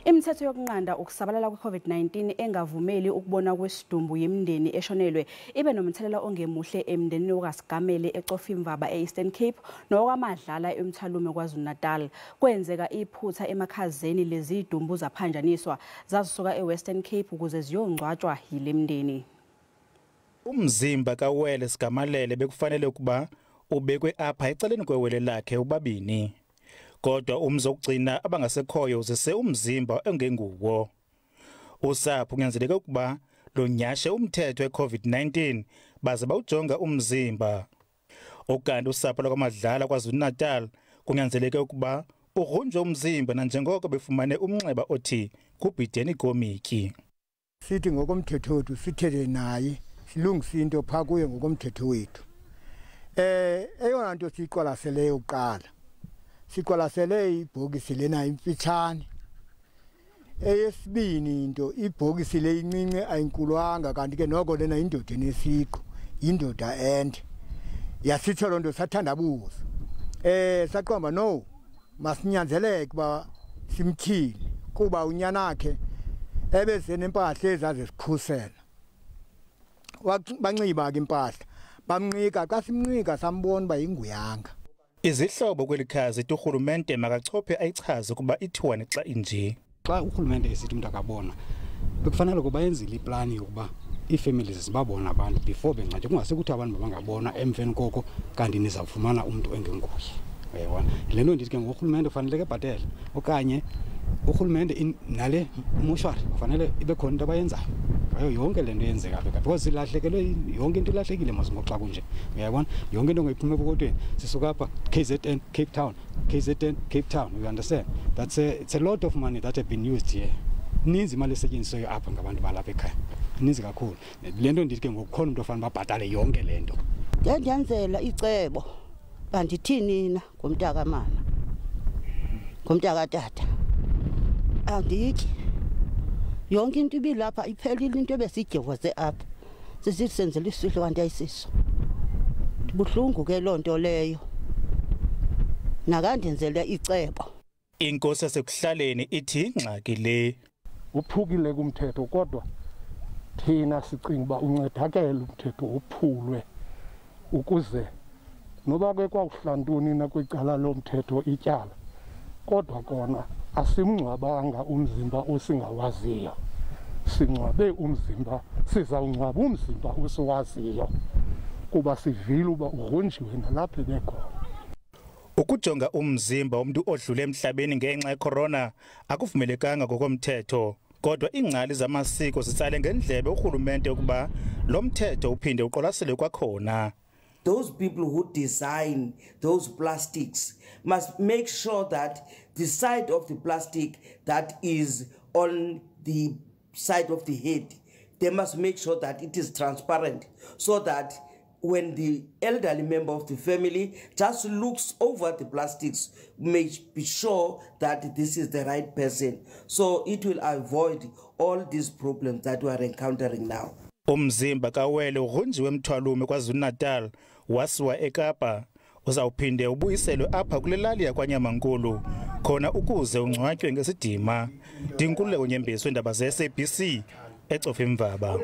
Imithetho yokunqanda ukusabalala kwe-COVID-19 engavumeli ukubona kwesidumbu yemindeni eshonelwe ibe nomthelela ongemuhle emndenini okaSigamele eCofimvaba e-Eastern Cape nowakwaMadlala eMthwalume KwaZulu-Natal. Kwenzeka iphutha emakhazeni lezi dumbu zaphanjaniswa zazisuka e-Western Cape ukuze ziyongcwatshwa yile mndeni. Umzimba kaWele Sigamalele bekufanele ukuba ubekwe apha ecaleni kwewele lakhe ubabini. Kodwa umzi wokugcina abangasekhoyo uzise umzimba ongenguwo. Usapho kunyanzeleke ukuba lonyashe umthetho we-COVID-19 baze bawujonga umzimba. Ukanti usapho lwakwaMadlala KwaZulu-Natal kunyanzeleke ukuba ugrunjwe umzimba nanjengoko befumane umnxeba othi kubhideni ikomityi. Sithi ngokomthetho wethu sithethe naye silungise into phaa kuye ngokomthetho wethu. Eyona nto siyiqwalaseleyo kuqala, siqwalasele ibhokisi lena imfitshane. Eyesibini into, ibhokisi le incinci ayinkulwanga, kanti ke noko lena indoda enesiqu, indoda ende. Yasitsho loo nto sathandabuza. Saqomba no, masinyanzeleke uba simtyhile kuba unyanakhe ebeze nempahla ezazisikhusela. Banxiba ke impahla, bamnqika. Xa simnqika sambona uba yinguyanga. Izihlobo kweli khaya zithi urhulumente makachophe ayichaze ukuba ithiwani xa inje. Xa urhulumente esithi umntu akabona, bekufanele ukuba yenzile iplani yokuba ii-families zibabona abantu before bengcwatywa, kungase kuthiwa abantu mabangabona emveni koko kanti nizawufumana umntu engenguye. Uyayibona le nto ndithi ke ngurhulumente kufaneleke ebhatele, okanye urhulumente nale moshwari kufanele ibe khona into abayenzayo ngayo yonke le nto yenzeka apha, because silahlekelwe yonke into, ilahlekile mos ngoxa kunje. Uyayibona yonke into ngoyiphuma epokotweni, sisuka apha KZN, Cape Town, KZN, Cape Town, you understand? It's a lot of money that have been used here. Ininzi imali esetyenzisiweyo apha ngabantu balapha ekhaya, ininzi kakhulu. Le nto ndithi ke ngokukhona umntu ofanele babhatale yonke le nto. Ndiyandenzela icebo bandithini na ngomntakamama, ngomntakatata, andityi. Yonke into ibilapha iphelile, into ebesiyidyokoze apha sisithi senzela isihlo kanti ayisiso. Ndibuhlungu ke loo nto leyo, nakandenzele icebo. Inkosi yasekuhlaleni ithi ingxaki le uphukile kumthetho, kodwa thina sicinga uba uncedakele umthetho uphulwe ukuze noba ke kwawuhlantoni na kwicala lomthetho ityala, kodwa kona asimngcwabanga umzimba osingawaziyo, singcwabe umzimba, sizawungcwaba umzimba osiwaziyo kuba sivile uba ugrunjiwe nalapho ebekhona. Ukujonga umzimba womntu odlule emhlabeni ngenxa yecorona akuvumelekanga ngokomthetho, kodwa iingcali zamasiko zitsale ngendlebe urhulumente ukuba lo mthetho uphinde uqwalaselwe kwakhona. Those people who design those plastics must make sure that the side of the plastic that is on the side of the head, they must make sure that it is transparent so that when the elderly member of the family just looks over the plastics, may be sure that this is the right person. So it will avoid all these problems that we are encountering now. Umzimba kaWele ugrunjiwe eMthwalume KwaZulu-Natal wasiwa eKapa, uzawuphinde ubuyiselwe apha kule lali yakwaNyamankulu khona ukuze ungcwatywe ngesidima. Ndinkululeko Nyembezi, indaba ze-SABC eCofimvaba.